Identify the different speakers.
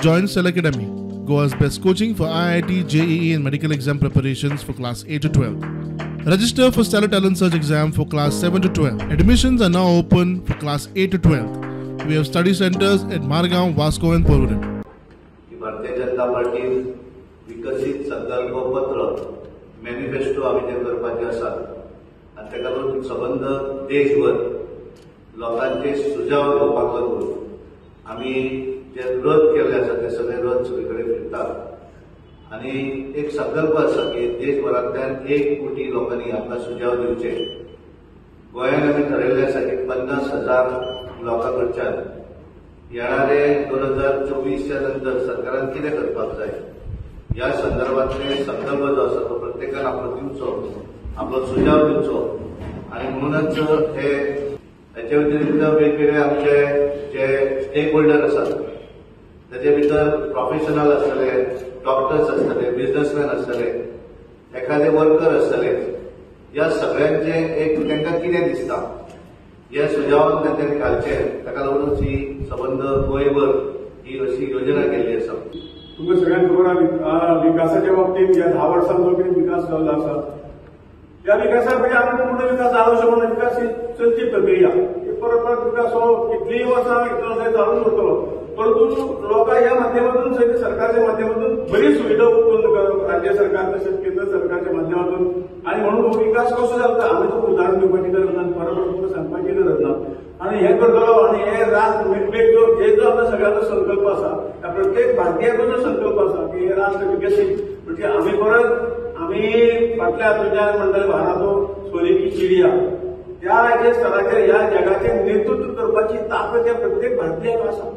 Speaker 1: Join Stellar Academy, Goa's best coaching for IIT, JEE and medical exam preparations for class 8 to 12. Register for Stellar Talent Search exam for class 7 to 12. Admissions are now open for class 8 to 12. We have study centers at Margao, Vasco and Porvorim.
Speaker 2: Bharatiya Janata पार्टीन विकसीत संकल्प पत्र manifesto आमी ते करपाचे आसात आनी ताका लागून सबंद देशभर लोकांचे सुझाव घेवपाक लागून आमी जे रथ केल्ले आसा ते सगळे रथ सगळे कडेन फिरतात आनी एक संकल्प आसा की देशभरांतल्यान 1 कोटी लोकांनी आपला सुझाव दिवचे. गोंयान आमी ठरयल्लें आसा की 50,000 लोकां कडच्यान येणारे 2024 नंतर सरकारान कितें करपाक जाय ह्या संदर्भातले संकल्प जो आसा तो प्रत्येकान आपलो दिवचो, आपलो सुझाव दिवचो. आनी म्हणूनच हे हेच्या व्यतिरिक्त वेगवेगळे आमचे जे स्टेक होल्डर आसात ताचे भितर प्रोफेशनल आसतले, डॉक्टर्स आसतले, बिझनसमॅन आसतले, एखादे वर्कर आसतले, ह्या सगळ्यांचे एक तांकां कितें दिसता हे सुझावान तांच्यांनी घालचे. ताका लागूनच ही सबंद गोंयभर ही अशी योजना केल्ली आसा.
Speaker 3: तुमकां सगळ्यांक खबर आसा विकासाच्या बाबतीत ह्या 10 वर्सांत जो कितें विकास जाल्लो आसा ह्या विकासाक म्हणजे आमी पूर्ण विकास जालो अशें म्हणून विकास ही चलची प्रक्रिया, परत परत विकास हो कितलीय वर्सां इतलो चालूच उरतलो. परंतु लोकांक ह्या माध्यमातून सगळे सरकारच्या माध्यमातून बरी सुविधा उत्पन्न राज्य सरकार तशेंच केंद्र सरकारच्या माध्यमातून आनी म्हणून हो विकास कसो जाता आमी तुका उदाहरण दिवपाची गरज ना, परत परत तुमकां सांगपाची गरज ना. आनी हें करतलो आनी हे राष्ट्र वेगवेगळो हे जो आमचो सगळ्यांचो संकल्प आसा त्या प्रत्येक भारतीयाचो जो संकल्प आसा की हे राष्ट्र विकसीत म्हणजे आमी परत आमी फाटल्या हातूंतल्यान म्हणटाले भारत हो सोने की चिडिया त्या जे स्तराचेर ह्या जगाचें नेतृत्व करपाची ताकद ह्या प्रत्येक भारतीयाक आसा.